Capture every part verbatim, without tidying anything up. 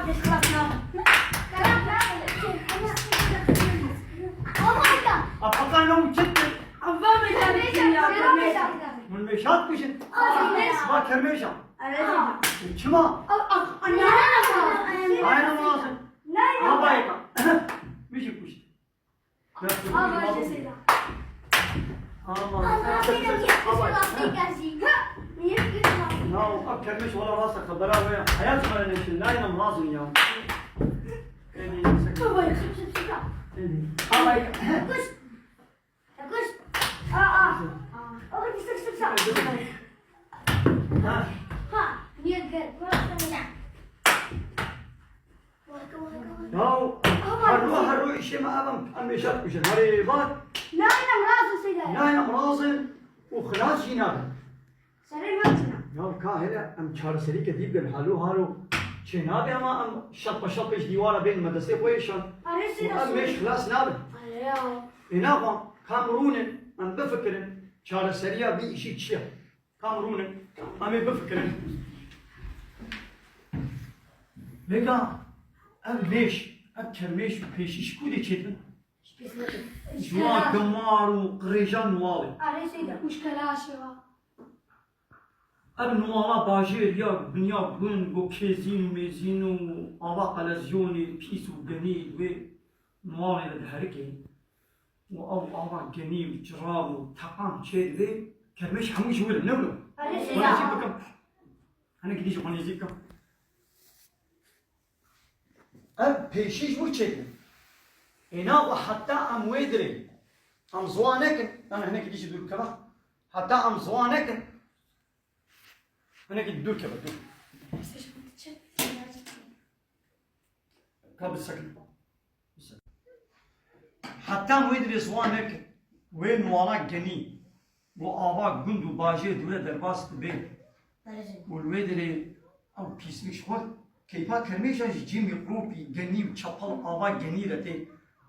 Karan, karan. Oh my God. Apaka ne uçuktur. Ava mekanikim ya. Kermeşa. Mun meşat kuşun. Aa. Ba kermeşa. Çima? Aynen lazım. Ava yaka. Mişi kuşun. Ama. Ya, ev kermeş wala rasta xebera we ya. Heyat xwe ne şin, naynem lazim ya. Êdî, Baba, çık, çık, çık. Êdî. Ama. Kuş. Kuş. Aa, aa. Baba, çık, çık, çık. Ha. Ha, niye gel? Yaw, her ro, her ro îşê me ev em, em mêşa dikujin. Herê vat. Nayne em razin seyda. Nayne em razin û xilas jî nabin. Serê me çi ne? Yaw, ka hele em çareserîke dî bikin, halo halo. Çê nabe ama em şap be şap pêş dîwara bên me destê xwe yêşan. Û em mêş xilas nabin. Ê naxwe, ka em rûnin, em bifikirin, çareseriya vî îşî çi ye? Ka em rûnin, em ê bifikirin. Vêga ev mêş, ev kermêş û pêşîş ku dê çêdibin? Ji wan gemar û qirêjan Nuwalê. Arê seyda. Û ji kelaşê wa. Ev Nuwala bajêr ya binya gund, go kêzîn û mêzîn û ava qelezyonê pîs û genî wê Nuwalê ve diherike. Û ew ava genî û cirav û teqan çêdibê, kermêş hemû ji wir in, ne wilo? Erê, wela jî bikim. Hinekî dî ji xwe nêzîk bikim. Ev pêşî ji wir çêdibin. Êna û heta em wê dirê, em ziwa nekin, em hinekî dî jî dûr bikeve. Heta em ziwa nekin, hinekî dûr keve, dûr. Ka bisekin. Heta em wê dirê ziwa nekin, wê Nuwala genî, û ava gund û bajêr dûre derbas dibe. Û li wê dirê ew pîslik ji xwe keyfa kermêşa ji cî mîkropî genî û çepel ava genî re tê.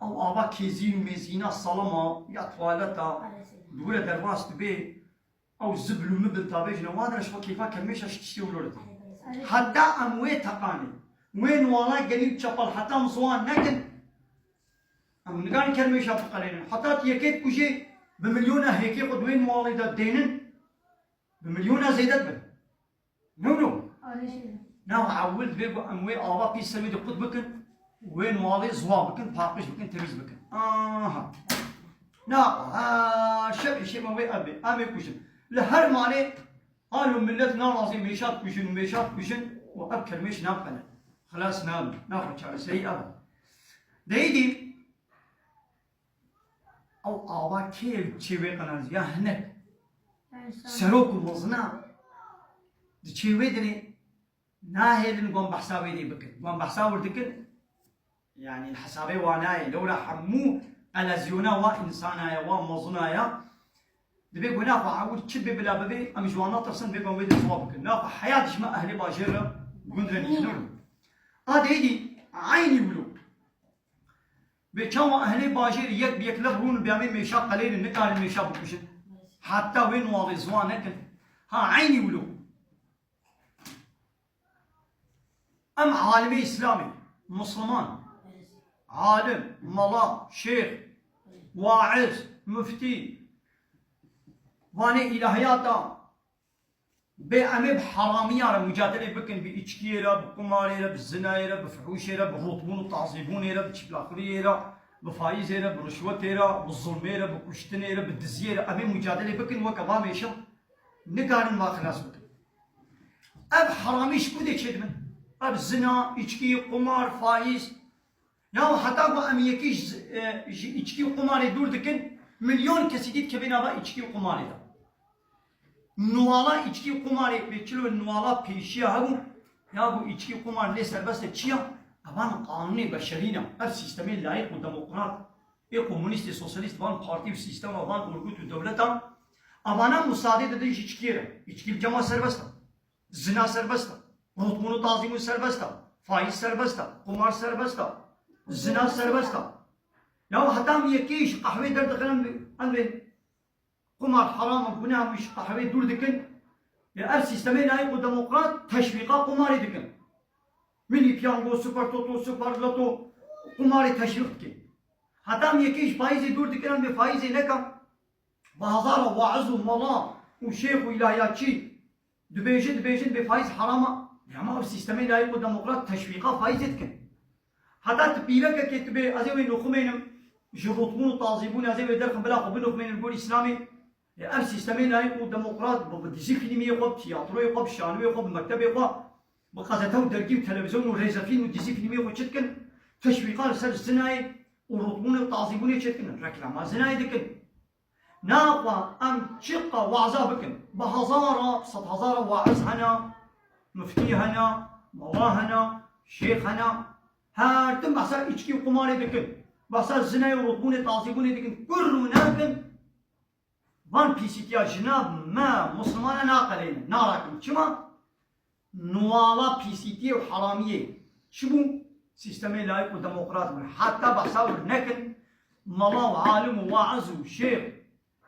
Ew ava kêzîn û mêzîna salama ya tuwaleta dûre derbas dibe. Ew zibil û mibil tabê ji newan re ji xwe keyfa kermêşa ji tiştê wilo re tê. Heta em wê teqanê, wê Nuwala genî û çepel heta em ziwan nekin, em nikarin kermêşa biqelênin. Heta tu yekê dikujê bi milyona hêkê xwe di wê Nuwalê de dênin, bi milyona zêde dibin. No, no. Arê jî. Na ewil divê ku em wê ava pîs ser wê de qut bikin, wê Nuwalê ziwa bikin, paqij bikin, temîz bikin. Aha. Na, ha, şev îşê me wê ev bê. Em ê kujin. Li her malê halo millet narazî mêşa dikujin û mêşa dikujin û ev kermêş nabiqelin. Xilas nabin. Naxwe çareserî ev e. Deyî dî, Ew ava kê çê wê qenancî ya hinek. Serok û mezina di çê wê dirê nahêlin wan behsa wê dê bikin. Wan behsa wir dikin, yanî li hesabê wan nayê. Lewra hemû qelezyona wa însana ye, wa mezina ye. Dibê ku nafa ewil çi bê bila bibê, em ji wan natirsin, dibê ku em wê dê ziwa bikin. Nafa heyat ji me ehlê bajêr re gund re nînin. A deyî dî eynî wilo. Bê çawa ehlê bajêr yek bi yek lev rûn bi em ê mêşa qelênin, nikarin mêşa bikujin. Heta wê Nuwalê ziwa nekin. Ha eynî wilo. Em alimê Îslamê, Musliman, alim, mela, şêx, waiz, muftî, vanê îlahiyata, Bê em ê bi heramiya re mucadelê bikin, bi îçkiyê re, bi qumarê re, bi zinayê re, bi fihûşê re, bi rotbûn û tazîbûnê re, bi çîplaxuriyê re, bi faîzê re, bi rişwetê re, bi zulmê re, bi kuştinê re, bi diziyê re. Em ê mucadelê bikin weke va mêşa nikarin va xilas bikin. Ev heramî ji ku dê çêdibin? Ev zina, îçkî, qumar, faîz, Ya heta ku em yekî ji, e, ji îçkî û qumarê dûr dikin, milyon kesî dî dikeve nava îçkî û qumarê de. Nuwala îçkî û qumarê, pê çilo nuwala pêşiya hebû, ya ku îçkî û qumar lê serbest e çi ya? Evan qanûnê beşerî ne. Ev sîstemê layîk û demokrat, ê komûnîstê, sosyalîst, van partî û sîstema, van urgut û dewleta, evana musadê didin ji îçkiyê re. Îçkî li cema serbest e. Zina serbest e. Rotbûn û tazîbûn serbest e. Faîz serbest e. Qumar serbest e. Zina serbest e. Ya heta em yekê ji qehwê derdixin, em, em ê qumar heram e, guneh e, em ji qehwê dûr dikin. Ya ev sîstemê layîk û demokrat teşwîqa qumarê dikin. Mini piyango, super toto, super loto, qumarê teşwîq dikin. Heta em yekê ji faîzê dûr dikin, em bê faîzê nekin. Bi hezara waiz û mala û şêx û îlahiyatçî dibêjin, dibêjin bê faîz heram e. Dema ev sîstemê layîk û demokrat teşwîqa faîzê dikin. Heta tu pîrekekê tu bê, ez ê wê nixumênim, ji rûtbûn û tazîbûn ez ê wê derxim bila xwe binixumênim gor Îslamê. E, ev sîstemê layîk û demokrat bi, bi dizî fîlmiyê xwe, bi tiyatroyê xwe, bi şanûyê xwe, bi mektebê xwe, bi qezete û dergî û televîzyon û rêzefîlm û dizî fîlmiyê xwe çi dikin? Teşwîqa li ser zinayê û rûtbûnê û tazîbûnê çi dikin? Reklama zinayê dikin. Naxwe em çiqa waza bikin, bi hezara, bi sed hezara waiz hene, miftî hene, mala hene, şêx hene, her tim behsa îçkî û qumarê dikin. Behsa zinayê û rûtbûnê, tazîbûnê dikin. Kur rû nekin, van pîsîtiya jina me Muslimana naqeleynin, narakin. Çima? Nuwala pîsîtiyê û heramiyê çi bû? Sîstemê layîk û demokrat bû. Heta behsa wir nekin, mala û alim û waiz û şêx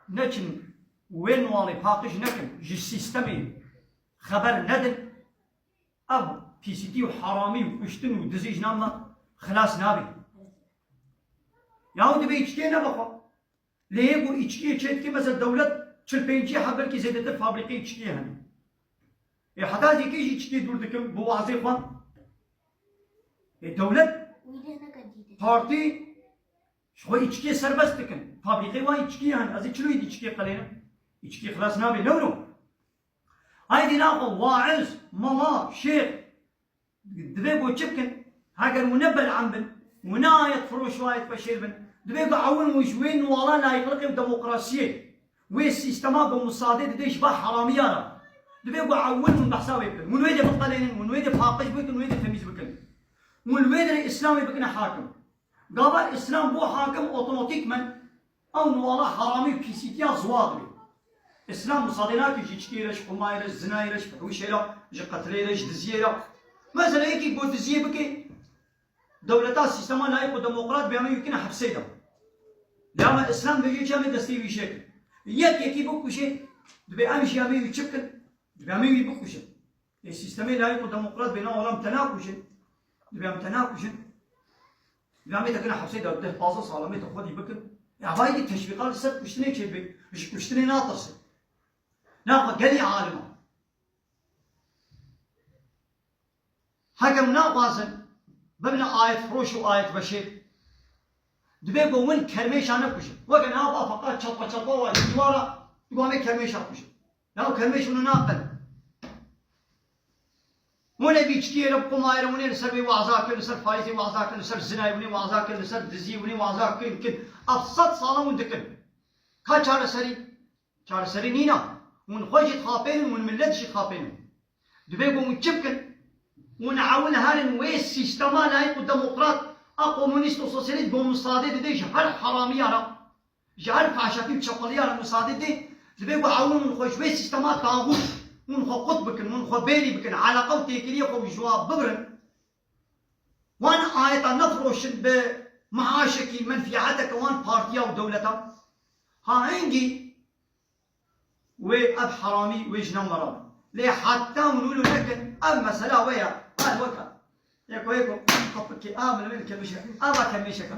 neçin wê nuwalê paqij nekin, ji sîstemê xeber nedin. Ev pîsîtî û heramî û kuştin û dizî ji nav me xilas nabe. Yahu divê îçkiyê nebe xwe. Lê yê ku îçkiyê çê dike, mesela dewlet çil pêncî heb belkî zêdetir fabrîkê îçkiyê hene. Ê heta zî kê jî îçkiyê dûr dikim bi wazê xwe. Ê dewlet, partî ji xwe îçkiyê serbest dikin. Fabrîkê wan îçkiyê hene. Ez ê çilo îçkiyê qelênim? Îçkiyê xilas nabe lewro. Haydî naxwe waiz, mala, şêx, divê ku çi bikin? Heger hûn ne bel'em bin, hûn ne ayet firoş û ayet beşêr bin, divê ku ewil hûn ji wê nuwala layîqliqê û demokrasiyê, wê sîstema ku misadê dide ji va heramiya re, divê ku ewil hûn behsa wê bikin. Hûn wê dê biqelênin, hûn wê dê paqij bikin, hûn wê dê temîz bikin. Hûn li wê derê Îslamê bikine hakim. Gava Îslam bû hakim, otomatîkmen ew nuwala heramî û pîsîtiya ziwa dibe. Îslam misadê nake ji îçkiyê re, ji qumayê re, ji zinayê re, ji fihûşê re, ji qetilê re, ji diziyê re. Mesela yekî ku diziyê bike, dewleta sîstema layîk û demokrat bê em ê wî bikine hepsê de. Lê ama Îslam bêje çi em ê destê wî jê kin. Yek yekî bikuşê, dibê em jî em ê wî çi bikin? Dibê em ê wî bikuşin. Ê sîstemê layîk û demokrat bê na wala em te nakujin. Dibê em te nakujin. Dibê em ê te kine hepsê de deh pazdeh sal em ê te xwedî bikin. Ya vay dî teşwîqa li ser kuştinê çêdibe. Ji kuştinê natirsin. Naxwe gelî alima. Hekem naxwazin bibine ayet firoş û ayet beşêr. Dibê ku win kermêşa nekujin. Weke niha ba feqat çapa çapa wa ji dîwara, digo em ê kermêşa kujin. Ya kermêş hûn ê naqin. Hûn ê bi îçkiyê re, bi qumayê re, hûn ê li ser wê waza kin, li ser faîzê waza kin, li ser zinayê hûn ê waza kin, li ser diziyê hûn ê waza kin, kin. Ev sed sala hûn dikin. Ka çareserî? Çareserî nîna. Hûn xwe jî dixapênin, hûn millet jî dixapênin. Divê ku hûn çi bikin? Hûn ewil herin wê sîstema layîk û demokrat a komûnîst û sosyalîst bo misadê dide ji her heramiya re, ji her faşatî û çepeliya re misadê dê. Divê ku ewil hûn xwe ji wê sîstema taxût, hûn xwe qut bikin, hûn xwe bêrî bikin, eleqa û têkiliyê xwe ji wa bibirin. Wan ayeta nefiroşin bi meaşekî, menfîeteke wan partiya û dewleta. Ha hingî wê ev heramî wê ji nav me re bin. Lê heta hûn wilo nekin, ev mesela we ya, ev weke. Yeko yeko, kapikê, a min wê kemêşe, a va kemêşeka.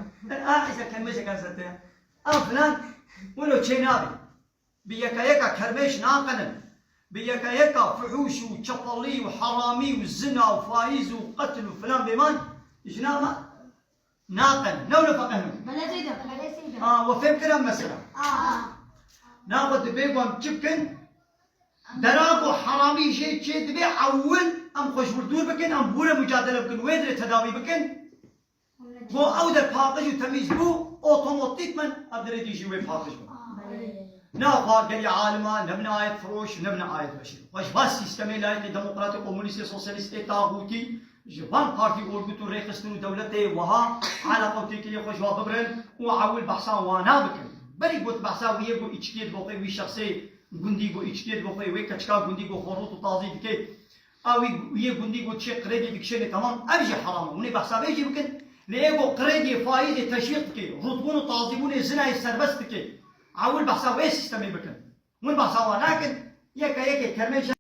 A îsa kemêşeka zete ya. A filan, wilo çê nabe. Bi yeka yeka kermêş naqenin. Bi yeka yeka fuhûş û çepelî û heramî û zina û faîz û qetil û filan bêvan, ji nav me naqenin. Ne wilo feqehno. Belê seyda, belê seyda. A, we fêm kira mesela. A, a. Naxwe dibê ku em çi bikin? Dera ku heramî jê çê dibe ewil em xwe ji wir dûr bikin, em bi wir re mucadele bikin, wê dirê tedawî bikin. Ku ew der paqij û temîz bû, otomatîkmen ev derê dî jî wê paqij bû. Naxwe gelî alima, ne bine ayet firoş, ne bine ayet beşîr. Xwe ji va sîstemê layîkê demokratê, komûnîstê, sosyalîstê, taxûtî, ji van partî, orgut û rêxistin û dewletê wiha eleqa û têkiliyê xwe ji wa bibirin û ewil behsa wana bikin. Berî got behsa wî yê ku îçkiyê dibe xwe, wî şexsê gundî ku îçkiyê dibe xwe, wê keçika gundî ku xorot û tazî dike, a wî yê gundî ku çê qirêdê dikişêne, temam, ev jî heram e. Hûn ê behsa vê jî bikin. Lê yê ku qirêdê, faîzê teşwîq dike, rûtbûn û tazîbûnê zinayê serbest dike, ewil behsa wê sîstemê bikin. Hûn behsa wan nakin, yeke yekê kermêşa